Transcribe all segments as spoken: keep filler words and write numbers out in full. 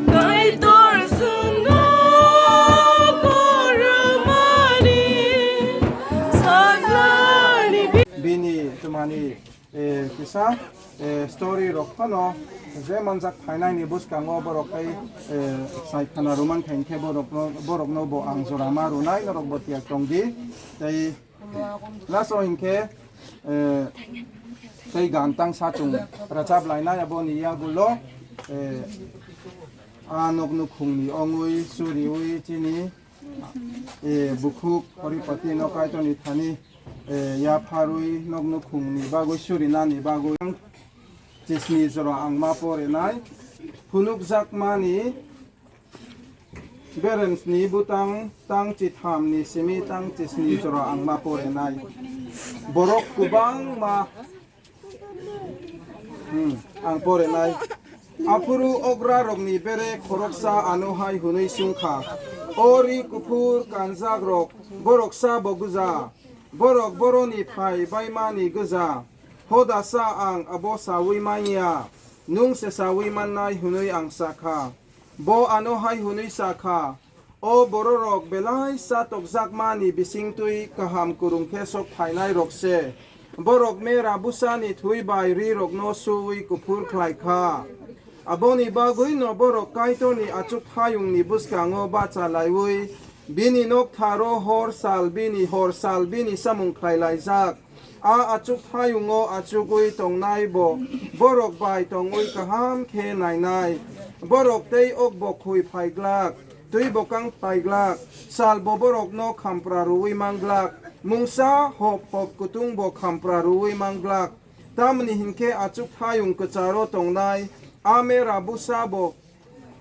Kaitor chwngno kormani sajlani bi- Bini twmani, eh, kisa, eh, story rok phano je manjak phainai ni bwskango borok tei, eh, sai khana rwman kha hinkhe borokno, borokno bo ang jora ma rwnai norok bo tiyak tong di. Tei last o hinkhe, eh, tei gan tang sa chung rachap lainai aboni yagulo, eh, a nok nukhungni ongwi suriwi chini, eh, bukhuk Horipati no Kaitorni thani, eh, yapharwi nok nukhungni bagwi surinani bagwi chisni jora ang ma porinai phunukjakmani. Berensni butang tang chithamni simi tang chisni jora ang ma porenai. Borok kwbangma, hmm, ang porenai. Aphuru ograrokni bere khoroksa ano hai hwnwi swngkha, "O ri kuphur kanjakrok, borok sa bo gwja, borok boroni phai baimani gwja, hodasa ang abo saui manya, nwng se saui mannai," hwnwi ang sakha. Bo ano hai hwnwi sa kha, "O bororok belai chatokjakmani bisingtwi kaham kwrwng khe sok phainairok se. Borok mera bwsani thwi bai rirokno su-ui kuphur khlai kha. Aboni bagwino borok Kaitorni achukthayungni bwskango bacha laiwi bini noktharo hor sal bini, hor sal bini samung khlai laijak." A achukthayungo achugwi tongnai bo borok bai tongwi kaham khe nainai. Borok tei ok bo khwi phai glak, twi bo kang phai glak, sal bo borokno khampra rwui man glak, mungsa hop hop kutung bo khampra rwui man glak. Tamni hinkhe achukthayung kwcharo tongnai a mera bwsa bo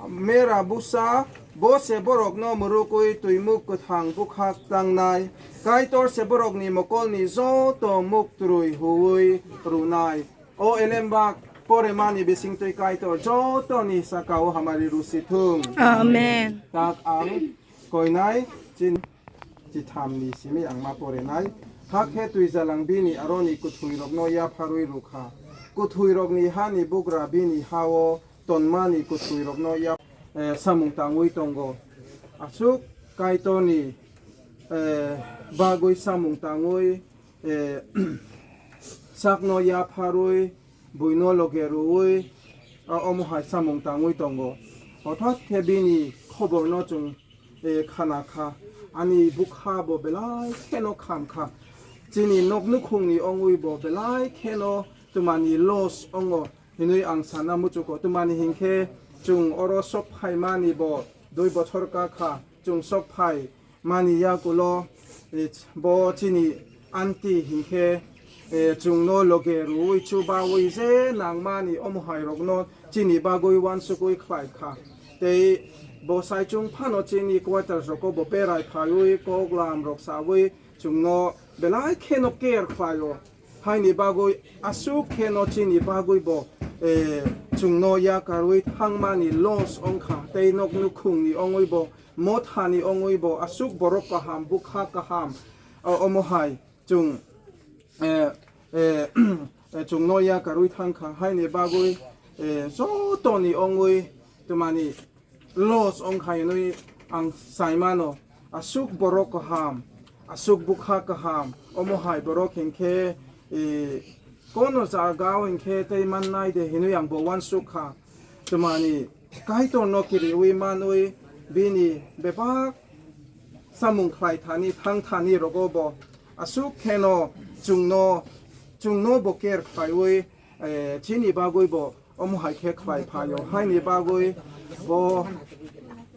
Mera bwsa bo se borokno mwrwkwi twimuk kwthang bwkhak tangnai. Kaitor se borokni mokolni joto muk twrwi huwi rwnai. O elembak poremani bisingtwi Kaitor jotoni sakao hamari rwsi thung. Amen. Tak ang koinai chin. Chithamni simi ang ma porenai. Hakhe twijalang bini aroni kwthwirokno yapharwi rwkha. Kwthwirokni hani bugra bini ha-o tonmani kwthwirokno yap-, eh, samung tangwi tongo. Aswk Kaitorni, eh, bagwi samung tangwi, eh, sakno yapharwi, buino loge rwui, a omo hai samung tangwi tongo. Hothat khe bini khoborno chwng, eh, khana kha. Ani bwkha bo belai kheno kham kha. Chini nok nukhungni ongwi bo belai kheno twmani loss ongo hinwi ang sana muchugo. Twmani hinkhe chwng oro sok phaimani bo dui bochor ka kha. Chwng sok phai mani yakulo, eh, bo chini aunty hinkhe, eh, chwngno loge rwui chubaui je nangmani omo hai rokno chini bagwi uansukwi khlai kha. Tei bo saichung phano chini quarters rokbo berai phaiwi kok lam rok saui chwngno belai kheno care khlaio. Haini bagwi aswk kheno chini bagwi bo, eh, chwngno yakarwi thangmani loss wngkha, tei nok nukhungni ongwi bo, mothani ongwi bo aswk borok kaham, bwkha kaham, o-, omo hai chwng, eh, eh, chwngno yakarwi thangkha. Haini bagwi, eh, jotoni ongwi twmani loss wngkha hinwi ang saimano. Aswk borok kaham, aswk bwkha kaham, omo hai borok hinkhe, eh, kono jagao hinkhe tei mannai de hinwi ang bo uansuk kha. Twmani Kaitorno kiriwi manwi bini bebak samung khlai thani, thang thani rogo bo aswk kheno chwngno, chwngno bo care khlaiwi, eh, chini bagwi bo omo hai khe khlai phaio. Haini bagwi Bo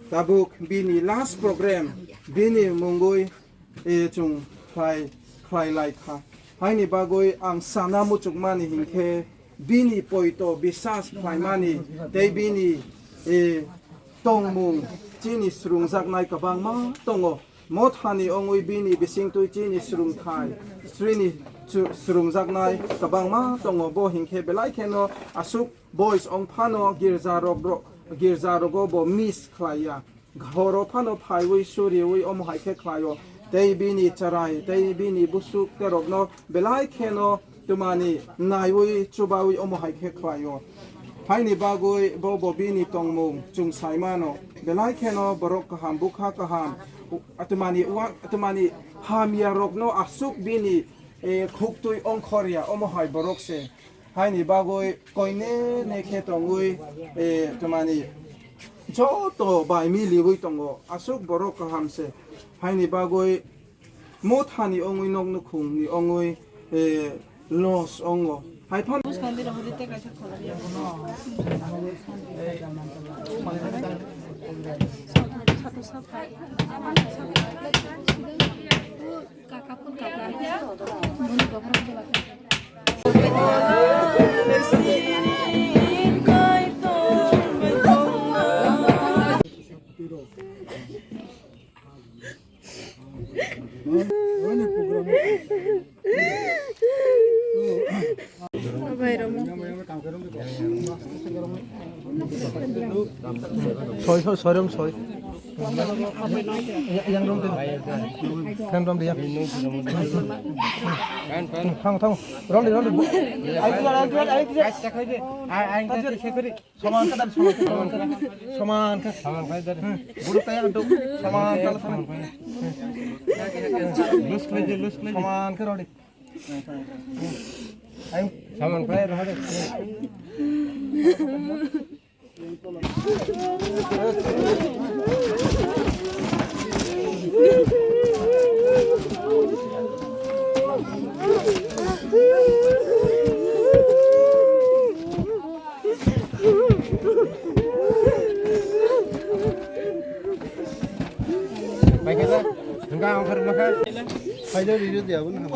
tabuk bini last program, bini mungwi, eh, chwng khlai, khlai lai kha. Haini bagwi ang sana muchukmani hinkhe bini poito bisas khlaimani tei bini, eh, tongmung chini swrwngjaknai kwbangma tongo. Mothani ongwi bini bisingtwi chini swrwngthai, chini chu-, swrwngjaknai kwbangma tongo. Bo hinkhe belai kheno aswk boys ong phano girja rok, rok, girja rogo bo miss khlai ya. Horo phano phaiwi suriwi omo hai khe khlaio. Tei bini chwrai, tei bini busuk terokno belai kheno twmani naiwi chubawi omo hai khe khlaio. Haini bagwi bo, bo bini tongmung chwng sai mano. Belai kheno borok kaham, bwkha kaham, u-, twmani wa-, twmani hamya rokno aswk bini, eh, khuktwi ongkhor ya, omo hai borok se. Haini bagwi koine ne khe tongwi, eh, twmani joto bai miliwi tongo. Aswk borok kaham se. Haini bagwi Mothani ongwi nok nukhungni ongwi, eh, loss ongo. Hai phano Soi, soi, soi, rom, soi. Yang rom, yang rom dia. Thang, thang. Rom di, rom di. Ai, ai, ai, ai, ai. Saman khe dari, saman khe, saman khe. Saman khe. Saman khe dari. Hmm. Buru kaya aduk. Saman khe, saman khe. Loose khlai di, loose khlai di. Saman khe rodi. Ayo. Saman khlai rodi. Paikha da? Hingka ang kharma kha. Paida video dia bun.